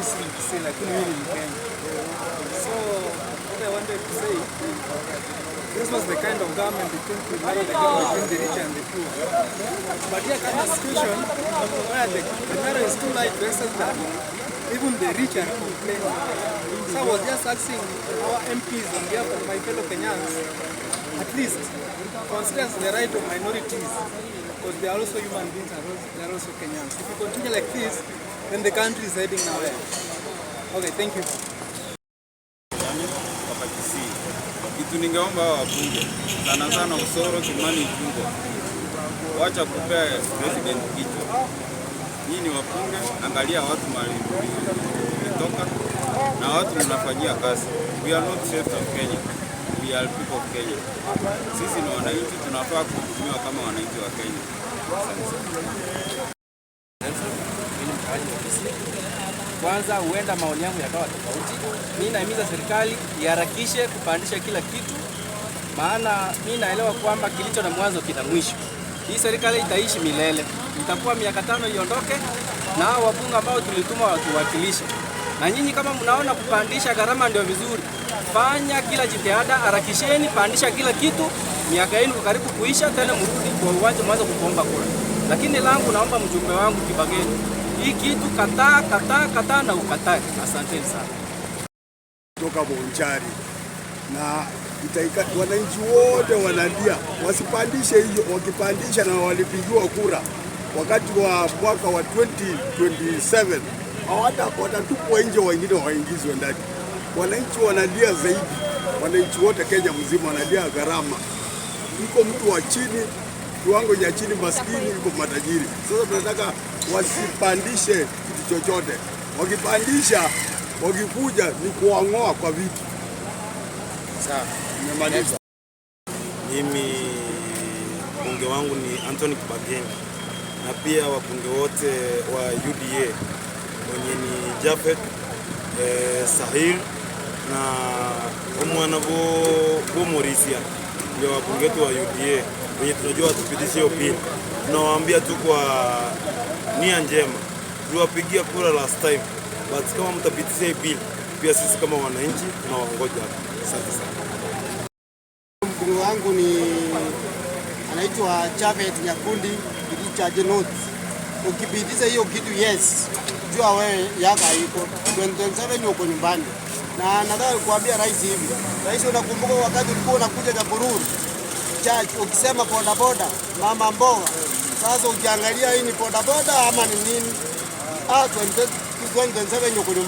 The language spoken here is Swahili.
Mimi si Mkisii, lakini mimi ni Mkenya. So what I wanted to say, this was the kind of government we think we narrow the gap between the rich and the poor. But here comes a situation where the narrow is too light to extent that even the rich are complaining. So I was just asking our MPs on behalf of my fellow Kenyans, at least consider the right of minorities, because they are also human beings and they are also Kenyans. If we continue like this, then the country is heading nowhere. Okay, thank you. Hapa Kisii. Kitu ningeomba hao wabunge sana sana Osoro, Kimani Ichung'wah, wacha kupea president kichwa. Nyinyi ni wabunge, angalia watu mahali mlitoka na watu mnafanyia kazi. We are not slaves of Kenya. We are people of Kenya. Sisi ni wananchi, tunafaa kuhudumiwa kama wananchi wa Kenya. Asante sana. Mimi ni mkaaji wa Kisii. Kwanza huenda maoni yangu yakawa tofauti. Mimi nahimiza serikali iharakishe kupandisha kila kitu, maana mimi naelewa kwamba kilicho na mwanzo kina mwisho. Hii serikali itaishi milele, itakuwa miaka 5 iondoke, na hao wabunge ambao tulituma watuwakilishe. Na nyinyi kama mnaona kupandisha gharama ndio vizuri, fanya kila jitihada, harakisheni, pandisha kila kitu. Miaka yenu karibu kuisha, tena mrudi kwa uwanja mwanze kuomba kura. Lakini langu naomba mjumbe wangu Kibageni, hii kitu kataa, kataa, kataa na ukatae. Asanteni sana. Toka Bonchari na itaika, wananchi wote wanalia wasipandishe hiyo. Wakipandisha na walipigiwa kura wakati wa mwaka wa 2027 hawata watatupwa nje, wengine waingizwe ndani. Wananchi wanalia zaidi, wananchi wote Kenya mzima wanalia gharama. Iko mtu wa chini, kiwango cha chini, maskini, iko matajiri. Sasa tunataka wasipandishe kitu chochote. Wakipandisha, wakikuja ni kuwang'oa kwa viti. Sawa. Nimemaliza. Mimi mbunge wangu ni Anthony Kibageni na pia wabunge wote wa UDA wenye ni Jafet Sahil na omwana bo Morisia ndio wabunge wetu wa UDA wenye tunajua watupitishe hiyo bill. Tunawaambia tu kwa nia njema, tuliwapigia kura last time, but kama mtapitisha hii bill, pia sisi kama wananchi tunawangoja hapa. Asante sana. Mbunge wangu ni anaitwa Japhet Nyakundi Kiti North. Ukipitisha hiyo kitu, yes, jua wewe yako haiko 2027 uko nyumbani. Na nataka kuambia rais hivi, rais, unakumbuka wakati ulikuwa unakuja Nyabururu church ukisema boda boda, mama mboga. Sasa ukiangalia hii ni boda boda ama ni nini? Ah, 2027 uko nyumbani.